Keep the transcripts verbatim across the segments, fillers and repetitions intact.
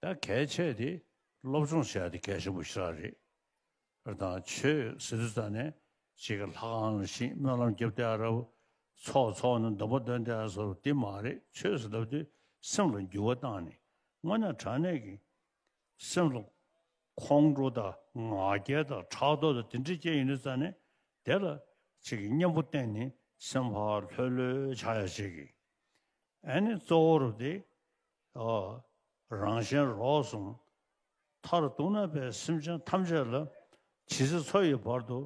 ད་གལ་ཆེ་དེ་སློབ་སྦྱོང་བྱེད་ཡ་དེ་གལ་ཆེན་པོ་ཞེ་དྲག་རེད། དང་ཆོས་ཟེར་དུས་ཙང་ནས་ཅིག་གི་ལྷ་ཁང་ལ་ཕྱིན་སྨོན་ལམ་རྒྱབ་བསྡད་ཡ་ར་བོ། ཚོགས་འཚོགས་ནས་སྡོམ་པ་འདོན་བསྡད་ཡ་བཟོ་འདི་མ་རེད། ཆོས་ཟེར་ལབ་དུས་སེམས་ལ་འགྱུར་བ་བཏང་ནས་དངོས་གནས་དྲང་གནས་ཀྱི་སེམས་ལ་ཁོང་ཁྲོ་དང་ང་རྒྱལ་དང་ཕྲག་དོག་དང་དེ་འདྲ་སྐྱེ་ཡོང་དུས་ཙང་ནས་དེ་ལ་ཅིག་གི་གཉེན་པོ་བསྟེན་ནས་སེམས་ཕར་ལྷོད་ལྷོད་ཆགས་ཡ་ཅིག་གི། ཨ་ནི་གཙོ་བོ་རུ་དེ། ཨོ། རང་གཞན་རོགས་གསུམ། མཐར་གཏུགས་ན་པའི་སེམས་ཅན་ཐམས་ཅད་ལ་ཇི་སྲིད་འཚོ་ཡི་བར་དུ་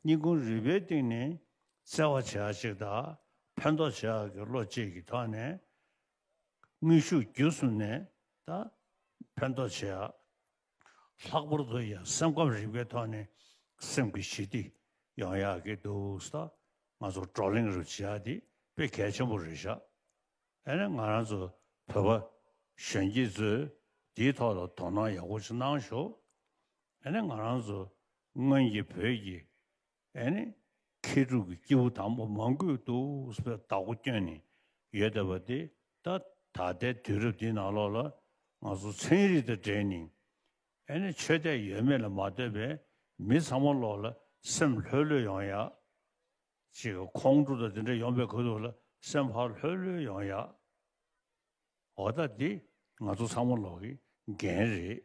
སྙིང་ཁུང་རུས་པའི་གཏིང་ནས་བརྩེ་བ་བྱེད་ཡ་ཅིག་དང་ཕན་ཐོགས་བྱེད་ཡ་གི་བློ་གཅིག་གི་ཐོག་ནས་དངོས་ཤུགས་བརྒྱུད་གསུམ་ནས་ད་ཕན་ཐོགས་བྱེད་ཡ། ལྷག་པར་དུ་ཡང་སེམས་ཁམས་རིག་པའི་ཐོག་ནས་སེམས་ཀྱི་ཞི་བདེ་ཡོང་ཡག་གི་འདུག་ས། ང་ཚོ་བགྲོ་གླེང་རུ་བྱེད་ཡག་དེ་དཔེ་གལ་ཆེན་པོ་རེད་ཤག་ཨ་ནི་ང་རང་ཚོ་བོད་པ་གཞོན་སྐྱེས་ཚོས་དེའི་ཐོག་ལ་དོ་སྣང་ཡག་པོ་ཞིག་གནང་ཤོག་ཨ་ནི་ང་རང་ཚོ་སྔོན་གྱི་བོད་ཀྱི་ཨེ་ནི། མཁས་གྲུབ་ཀྱི་སྐྱེས་བུ་དམ་པ་མང་པོས་འདུག་སེ་བདག་པོ་བསྐྱོན་ནས་ཡོད་བསྡད་པ་དེ་ད་ད་ལྟའི་དུས་རབས་འདི་ནང་ལོགས་ལ་ང་ཚོ་ཚན་རིག་དང་འབྲེལ་ནས་ཨེ་ནི་ཆོས་དད་ཡོད་མེད་ལ་མ་ལྟོས་པའི་མི་ཚང་མ་ལོགས་ལ་སེམས་ལྷོད་ལྷོད་ཡོང་ཡ། ཅིག་ཁོང་ཁྲོ་དང་དེ་འདྲ་ཡོང་པའི་ཁ་ཐུག་ལ་སེམས་ཕར་ལྷོད་ལྷོད་ཡོང་ཡ། འོ་ད་འདི་ང་ཚོ་ཚང་མ་ལོག་གི་འགན་རེད།